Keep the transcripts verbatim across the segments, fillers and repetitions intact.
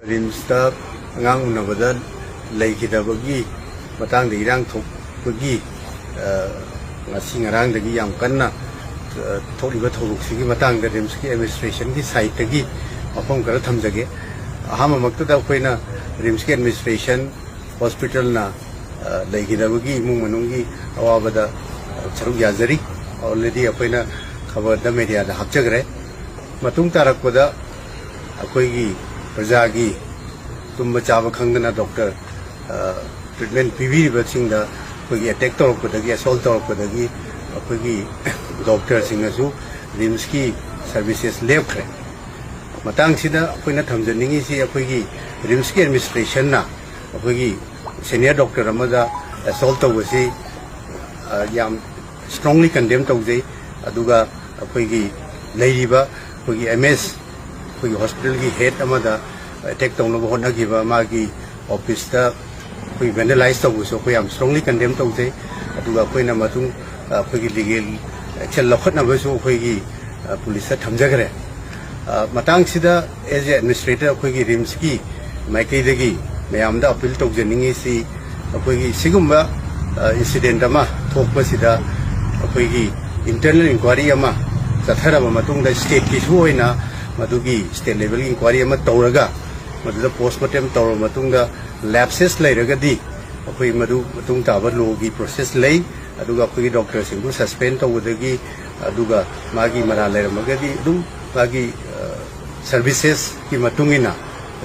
ꯔꯤꯝꯁꯇ ꯑꯉꯥꯡ ꯎꯅꯕꯗ ꯂꯩꯈꯤꯗꯕꯒꯤ ꯃꯇꯥꯡꯗ ꯏꯔꯥꯡ ꯊꯣꯛꯄꯒꯤ, ꯑ, ꯉꯁꯤ ꯉꯔꯥꯡꯗꯒꯤ ꯌꯥꯝ ꯀꯟꯅ, ꯑ, ꯊꯣꯛꯂꯤꯕ ꯊꯧꯗꯣꯛꯁꯤꯒꯤ ꯃꯇꯥꯡꯗ ꯔꯤꯝꯁꯀꯤ ꯑꯦꯗꯃꯤꯅꯤꯁꯇ꯭ꯔꯦꯁꯟꯒꯤ ꯁꯥꯏꯠꯇꯒꯤ ꯋꯥꯐꯝ ꯈꯔ ꯊꯝꯖꯒꯦ꯫ ꯑꯍꯥꯟꯕꯃꯛꯇꯗ ꯑꯩꯈꯣꯏꯅ ꯔꯤꯝꯁꯀꯤ ꯑꯦꯗꯃꯤꯅꯤꯁꯇ꯭ꯔꯦꯁꯟ, ꯍꯣꯁꯄꯤꯇꯥꯜꯅ, ꯑ, ꯂꯩꯈꯤꯗꯕꯒꯤ ꯏꯃꯨꯡ ꯃꯅꯨꯡꯒꯤ ꯑꯋꯥꯕꯗ, ꯑ, ꯁꯔꯨꯛ ꯌꯥꯖꯔꯤ꯫ Already ꯑꯩꯈꯣꯏꯅ ꯈꯕꯔꯗ, ꯃꯦꯗꯤꯌꯥꯗ ꯍꯥꯞꯆꯈ꯭ꯔꯦ꯫ ꯃꯇꯨꯡ ꯇꯥꯔꯛꯄꯗ ꯑꯩꯈꯣꯏꯒꯤ ꯄ꯭ꯔꯖꯥꯒꯤ ꯇꯨꯝꯕ ꯆꯥꯕ ꯈꯪꯗꯅ ꯗꯣꯛꯇꯔ, ꯑ, ꯇ꯭ꯔꯤꯠꯃꯦꯟ ꯄꯤꯕꯤꯔꯤꯕꯁꯤꯡꯗ ꯑꯩꯈꯣꯏꯒꯤ ꯑꯦꯇꯦꯛ ꯇꯧꯔꯛꯄꯗꯒꯤ, ꯑꯦꯁꯣꯜ ꯇꯧꯔꯛꯄꯗꯒꯤ ꯑꯩꯈꯣꯏꯒꯤ ꯗꯣꯛꯇꯔꯁꯤꯡꯅꯁꯨ ꯔꯤꯝꯁꯀꯤ ꯁꯔꯚꯤꯁꯦꯁ ꯂꯦꯞꯈ꯭ꯔꯦ꯫ ꯃꯇꯥꯡꯁꯤꯗ ꯑꯩꯈꯣꯏꯅ ꯊꯝꯖꯅꯤꯡꯉꯤꯁꯤ, ꯑꯩꯈꯣꯏꯒꯤ ꯔꯤꯝꯁꯀꯤ ꯑꯦꯗꯃꯤꯅꯤꯁꯇ꯭ꯔꯦꯁꯟꯅ ꯑꯩꯈꯣꯏꯒꯤ ꯁꯦꯅꯤꯌꯔ ꯗꯣꯛꯇꯔ ꯑꯃꯗ ꯑꯦꯁꯣꯜ ꯇꯧꯕꯁꯤ, ꯑ, ꯌꯥꯝ ꯁ꯭ꯇꯔꯣꯡꯂꯤ ꯀꯟꯗꯦꯝ ꯇꯧꯖꯩ꯫ ꯑꯗꯨꯒ ꯑꯩꯈꯣꯏꯒꯤ ꯂꯩꯔꯤꯕ ꯑꯩꯈꯣꯏꯒꯤ ꯑꯦꯝ ꯑꯦꯁ, ꯑꯩꯈꯣꯏꯒꯤ ꯍꯣꯁꯄꯤꯇꯥꯜꯒꯤ ꯍꯦꯗ ꯑꯃꯗ ꯑꯦꯇꯦꯛ ꯇꯧꯅꯕ ꯍꯣꯠꯅꯈꯤꯕ, ꯃꯥꯒꯤ ꯑꯣꯐꯤꯁꯇ ꯑꯩꯈꯣꯏ ꯚꯦꯟꯗꯦꯂꯥꯏꯁ ꯇꯧꯕꯁꯨ ꯑꯩꯈꯣꯏ ꯌꯥꯝ ꯁ꯭ꯇꯔꯣꯡꯂꯤ ꯀꯟꯗꯦꯝ ꯇꯧꯖꯩ꯫ ꯑꯗꯨꯒ ꯑꯩꯈꯣꯏꯅ ꯃꯇꯨꯡ, ꯑ, ꯑꯩꯈꯣꯏꯒꯤ ꯂꯤꯒꯦꯜ ꯑꯦꯛꯁꯟ ꯂꯧꯈꯠꯅꯕꯁꯨ ꯑꯩꯈꯣꯏꯒꯤ, ꯑ, ꯄꯨꯂꯤꯁꯇ ꯊꯝꯖꯈ꯭ꯔꯦ꯫ ꯑ, ꯃꯇꯥꯡꯁꯤꯗ as a administrator ꯑꯩꯈꯣꯏꯒꯤ ꯔꯤꯝꯁꯀꯤ ꯃꯥꯏꯀꯩꯗꯒꯤ ꯃꯌꯥꯝꯗ ꯑꯄꯤꯜ ꯇꯧꯖꯅꯤꯡꯉꯤꯁꯤ, ꯑꯩꯈꯣꯏꯒꯤ ꯁꯤꯒꯨꯝꯕ, ꯑ, ꯏꯟꯁꯤꯗꯦꯟ ꯑꯃ ꯊꯣꯛꯄꯁꯤꯗ ꯑꯩꯈꯣꯏꯒꯤ ꯏꯟꯇꯔꯅꯦꯜ ꯏꯟꯀ꯭ꯋꯥꯏꯔꯤ ꯑꯃ ꯆꯠꯊꯔꯕ ꯃꯇꯨꯡꯗ, ꯁ꯭ꯇꯦꯠꯀꯤꯁꯨ ꯑꯣꯏꯅ ꯃꯗꯨꯒꯤ ꯁ꯭ꯇꯦꯠ ꯂꯦꯚꯦꯜꯒꯤ ꯏꯟꯀ꯭ꯋꯥꯏꯔꯤ ꯑꯃ ꯇꯧꯔꯒ ꯃꯗꯨꯗ ꯄꯣꯁꯃꯣꯔꯇꯦꯝ ꯇꯧꯔꯕ ꯃꯇꯨꯡꯗ ꯂꯦꯞꯁꯦꯁ ꯂꯩꯔꯒꯗꯤ ꯑꯩꯈꯣꯏ ꯃꯗꯨ ꯃꯇꯨꯡ ꯇꯥꯕ ꯂꯣꯒꯤ ꯄ꯭ꯔꯣꯁꯦꯁ ꯂꯩ꯫ ꯑꯗꯨꯒ ꯑꯩꯈꯣꯏꯒꯤ ꯗꯣꯛꯇꯔꯁꯤꯡꯕꯨ ꯁꯁꯄꯦꯟ ꯇꯧꯕꯗꯒꯤ, ꯑꯗꯨꯒ ꯃꯥꯒꯤ ꯃꯔꯥꯜ ꯂꯩꯔꯝꯃꯒꯗꯤ ꯑꯗꯨꯝ ꯃꯥꯒꯤ, ꯑ, ꯁꯔꯚꯤꯁꯦꯁꯀꯤ ꯃꯇꯨꯡ ꯏꯟꯅ,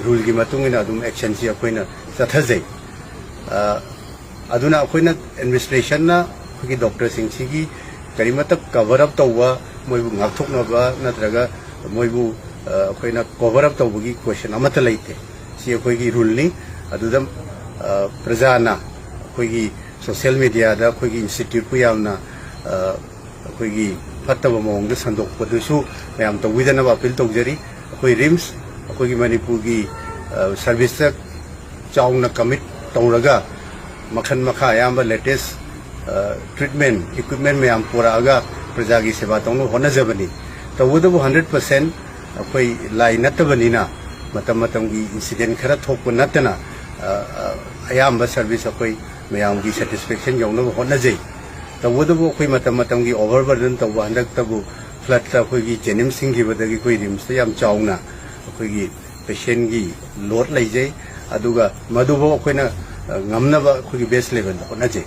ꯔꯨꯜꯒꯤ ꯃꯇꯨꯡ ꯏꯟꯅ ꯑꯗꯨꯝ ꯑꯦꯛꯁꯟꯁꯤ ꯑꯩꯈꯣꯏꯅ ꯆꯠꯊꯖꯩ꯫ ꯑ, ꯑꯗꯨꯅ ꯑꯩꯈꯣꯏꯅ, ꯑꯦꯗꯃꯤꯅꯤꯁꯇ꯭ꯔꯦꯁꯟꯅ ꯑꯩꯈꯣꯏꯒꯤ ꯗꯣꯛꯇꯔꯁꯤꯡꯁꯤꯒꯤ ꯀꯔꯤꯃꯠꯇ ꯀꯚꯔ ꯑꯞ ꯇꯧꯕ, ꯃꯣꯏꯕꯨ ꯉꯥꯛꯊꯣꯛꯅꯕ ꯅꯠꯇ꯭ꯔꯒ ꯃꯣꯏꯕꯨ, ꯑ, ꯑꯩꯈꯣꯏꯅ ꯀꯣꯚꯔ ꯑꯞ ꯇꯧꯕꯒꯤ ꯀꯣꯏꯁꯟ ꯑꯃꯠꯇ ꯂꯩꯇꯦ꯫ ꯁꯤ ꯑꯩꯈꯣꯏꯒꯤ ꯔꯨꯜꯅꯤ꯫ ꯑꯗꯨꯗ, ꯑ, ꯄ꯭ꯔꯖꯥꯅ ꯑꯩꯈꯣꯏꯒꯤ ꯁꯣꯁꯤꯌꯦꯜ ꯃꯦꯗꯤꯌꯥꯗ ꯑꯩꯈꯣꯏꯒꯤ ꯏꯟꯁꯇꯤꯇ꯭ꯌꯨꯠꯄꯨ ꯌꯥꯝꯅ, ꯑ, ꯑꯩꯈꯣꯏꯒꯤ ꯐꯠꯇꯕ ꯃꯑꯣꯡꯗ ꯁꯟꯗꯣꯛꯄꯗꯨꯁꯨ ꯃꯌꯥꯝ ꯇꯧꯕꯤꯗꯅꯕ ꯑꯄꯤꯜ ꯇꯧꯖꯔꯤ꯫ ꯑꯩꯈꯣꯏ ꯔꯤꯝꯁ, ꯑꯩꯈꯣꯏꯒꯤ ꯃꯅꯤꯄꯨꯔꯒꯤ, ꯑ, ꯁꯔꯚꯤꯁꯇ ꯆꯥꯎꯅ ꯀꯃꯤꯠ ꯇꯧꯔꯒ, ꯃꯈꯜ ꯃꯈꯥ ꯑꯌꯥꯝꯕ ꯂꯦꯇꯦꯁ, ꯑ, ꯇ꯭ꯔꯤꯠꯃꯦꯟ ꯏꯀ꯭ꯋꯤꯞꯃꯦꯟ ꯃꯌꯥꯝ ꯄꯨꯔꯛꯑꯒ ꯄ꯭ꯔꯖꯥꯒꯤ ꯁꯦꯕꯥ ꯇꯧꯅꯕ ꯍꯣꯠꯅꯖꯕꯅꯤ꯫ ꯇꯧꯕꯇꯕꯨ ꯍꯟꯗ꯭ꯔꯦꯠ ꯄꯥꯔꯁꯦꯟ ꯑꯩꯈꯣꯏ ꯂꯥꯏ ꯅꯠꯇꯕꯅꯤꯅ, ꯃꯇꯝ ꯃꯇꯝꯒꯤ ꯏꯟꯁꯤꯗꯦꯟ ꯈꯔ ꯊꯣꯛꯄ ꯅꯠꯇꯅ, ꯑ, ꯑ, ꯑꯌꯥꯝꯕ ꯁꯔꯚꯤꯁ ꯑꯩꯈꯣꯏ ꯃꯌꯥꯝꯒꯤ ꯁꯦꯇꯤꯁꯐꯦꯛꯁꯟ ꯌꯧꯅꯕ ꯍꯣꯠꯅꯖꯩ꯫ ꯇꯧꯕꯇꯕꯨ ꯑꯩꯈꯣꯏ ꯃꯇꯝ ꯃꯇꯝꯒꯤ ꯑꯣꯚꯔ ꯕꯔꯗꯟ ꯇꯧꯕ, ꯍꯟꯗꯛꯇꯕꯨ ꯐ꯭ꯂꯠꯇ ꯑꯩꯈꯣꯏꯒꯤ ꯖꯦꯅꯤꯝꯁ ꯁꯤꯡꯈꯤꯕꯗꯒꯤ ꯑꯩꯈꯣꯏ ꯔꯤꯝꯁꯇ ꯌꯥꯝ ꯆꯥꯎꯅ ꯑꯩꯈꯣꯏꯒꯤ ꯄꯦꯁꯦꯟꯒꯤ ꯂꯣꯗ ꯂꯩꯖꯩ꯫ ꯑꯗꯨꯒ ꯃꯗꯨꯐꯥꯎ ꯑꯩꯈꯣꯏꯅ, ꯑ, ꯉꯝꯅꯕ ꯑꯩꯈꯣꯏꯒꯤ ꯕꯦꯁ ꯂꯦꯚꯦꯜꯗ ꯍꯣꯠꯅꯖꯩ꯫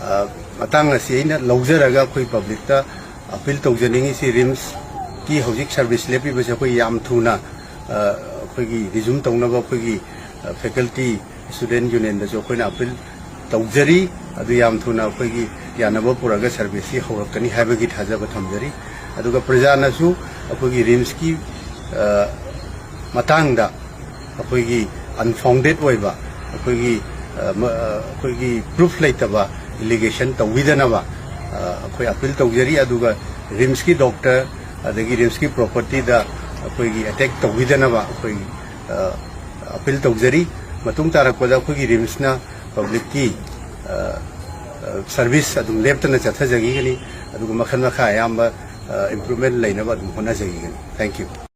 ꯑ, ꯃꯇꯥꯡ ꯑꯁꯤ ꯑꯩꯅ ꯂꯧꯖꯔꯒ ꯑꯩꯈꯣꯏ ꯄꯕ꯭ꯂꯤꯛꯇ ꯑꯄꯤꯜ ꯇꯧꯖꯅꯤꯡꯉꯤꯁꯤ, ꯔꯤꯝꯁꯀꯤ ꯍꯧꯖꯤꯛ ꯁꯔꯚꯤꯁ ꯂꯦꯞꯄꯤꯕꯁꯦ ꯑꯩꯈꯣꯏ ꯌꯥꯝ ꯊꯨꯅ, ꯑ, ꯑꯩꯈꯣꯏꯒꯤ ꯔꯤꯖꯨꯝ ꯇꯧꯅꯕ ꯑꯩꯈꯣꯏꯒꯤ, ꯑ, ꯐꯦꯀꯜꯇꯤ ꯁ꯭ꯇꯨꯗꯦꯟ ꯌꯨꯅꯤꯌꯟꯗꯁꯨ ꯑꯩꯈꯣꯏꯅ ꯑꯄꯤꯜ ꯇꯧꯖꯔꯤ꯫ ꯑꯗꯨ ꯌꯥꯝ ꯊꯨꯅ ꯑꯩꯈꯣꯏꯒꯤ ꯌꯥꯅꯕ ꯄꯨꯔꯛꯑꯒ ꯁꯔꯚꯤꯁꯁꯤ ꯍꯧꯔꯛꯀꯅꯤ ꯍꯥꯏꯕꯒꯤ ꯊꯥꯖꯕ ꯊꯝꯖꯔꯤ꯫ ꯑꯗꯨꯒ ꯄ꯭ꯔꯖꯥꯅꯁꯨ ꯑꯩꯈꯣꯏꯒꯤ ꯔꯤꯝꯁꯀꯤ, ꯑ, ꯃꯇꯥꯡꯗ ꯑꯩꯈꯣꯏꯒꯤ ꯑꯟꯐꯥꯎꯟꯗꯦꯗ ꯑꯣꯏꯕ, ꯑꯩꯈꯣꯏꯒꯤ, ꯑ, ꯃ-, ꯑ, ꯑꯩꯈꯣꯏꯒꯤ ꯄ꯭ꯔꯨꯐ ꯂꯩꯇꯕ ꯑꯦꯂꯤꯒꯦꯁꯟ ꯇꯧꯕꯤꯗꯅꯕ, ꯑ, ꯑꯩꯈꯣꯏ ꯑꯄꯤꯜ ꯇꯧꯖꯔꯤ꯫ ꯑꯗꯨꯒ ꯔꯤꯝꯁꯀꯤ ꯗꯣꯛꯇꯔ ꯑꯗꯒꯤ ꯔꯤꯝꯁꯀꯤ ꯄ꯭ꯔꯣꯄꯔꯇꯤꯗ ꯑꯩꯈꯣꯏꯒꯤ ꯑꯦꯇꯦꯛ ꯇꯧꯕꯤꯗꯅꯕ ꯑꯩꯈꯣꯏ, ꯑ, ꯑꯄꯤꯜ ꯇꯧꯖꯔꯤ꯫ ꯃꯇꯨꯡ ꯇꯥꯔꯛꯄꯗ ꯑꯩꯈꯣꯏꯒꯤ ꯔꯤꯝꯁꯅ ꯄꯕ꯭ꯂꯤꯛꯀꯤ, ꯑ, ꯑ, ꯁꯔꯚꯤꯁ ꯑꯗꯨꯝ ꯂꯦꯞꯇꯅ ꯆꯠꯊꯖꯈꯤꯒꯅꯤ꯫ ꯑꯗꯨꯒ ꯃꯈꯜ ꯃꯈꯥ ꯑꯌꯥꯝꯕ, ꯑ, ꯏꯝꯄ꯭ꯔꯨꯚꯃꯦꯟ ꯂꯩꯅꯕ ꯑꯗꯨꯝ ꯍꯣꯠꯅꯖꯈꯤꯒꯅꯤ꯫ Thank you꯫